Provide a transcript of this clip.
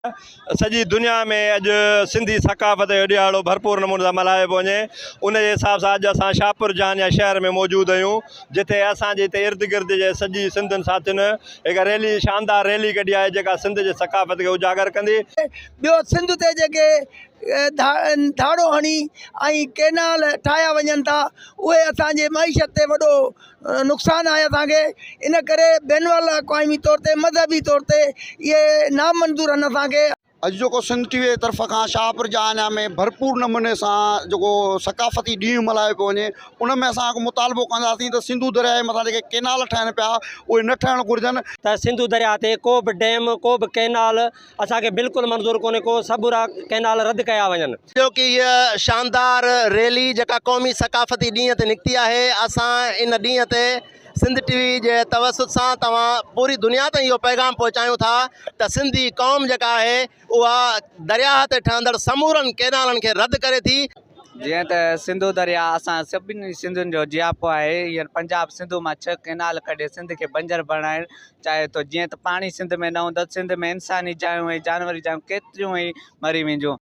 سڄي دنيا ۾ اڄ سنڌي ثقافت جو ڏهاڙو ڀرپور نموني سان ملهايو پيو وڃي ان جي حساب سان اڄ اسان شاهپور جهانيان شهر ۾ موجود آهيون جتي اسان جي هتي ارد گرد جي سڄي سنڌين ساٿين هڪ ريلي شاندار ريلي ڪڍي آهي جيڪا سنڌ جي ثقافت کي اجاگر ڪندي. ٻيو سنڌ تي جيڪي ڌاڙو هڻي ۽ ڪينال ٺاهيا وڃن ٿا اهي اسان جي معيشت تي وڏو نقصان آهي اسان کي ان ڪري بين الاقوامي طور تي مذهبي طور تي اهي نامنظور آهن اسان کي. اڄ جيڪو سنڌ ٽي وي جي طرف کان شاهپور جهانيان ۾ ڀرپور نموني سان جيڪو ثقافتي ڏينهن ملهايو پيو وڃي ان ۾ اسان هڪ مطالبو ڪنداسين ته سنڌو درياء جي مٿان جيڪي ڪينال ٺهن پيا اهي نه ٺهڻ گهرجن. ته سنڌو درياء تي ڪو به ڊيم ڪو به ڪينال اسان کي بلڪل منظور ڪونهي ڪو سڀورا ڪينال رد ڪيا وڃن. اڄوڪي هيء شاندار ريلي جيڪا قومي ثقافتي ڏينهن تي نڪتي آهي، اسان ان ڏينهن تي سنڌ ٽي وي جي توسط سان توهان پوري دنيا تائين اهو پيغام پهچايون ٿا ته سنڌي قوم جيڪا آهي اها درياهه تي ٺهندڙ سمورن ڪئنالن کي رد ڪري ٿي. جيئن ته سنڌو درياهه اسان سڀني سنڌين جو جياپو آهي، هينئر پنجاب سنڌو مان ڇهه ڪئنال ڪڍي سنڌ کي بنجر بڻائڻ چاهي ٿو، جيئن ته پاڻي سنڌ ۾ نه هوندو ته سنڌ ۾ انساني جايون ۽ جانوري جايون ڪيتريون ئي مري وينديون.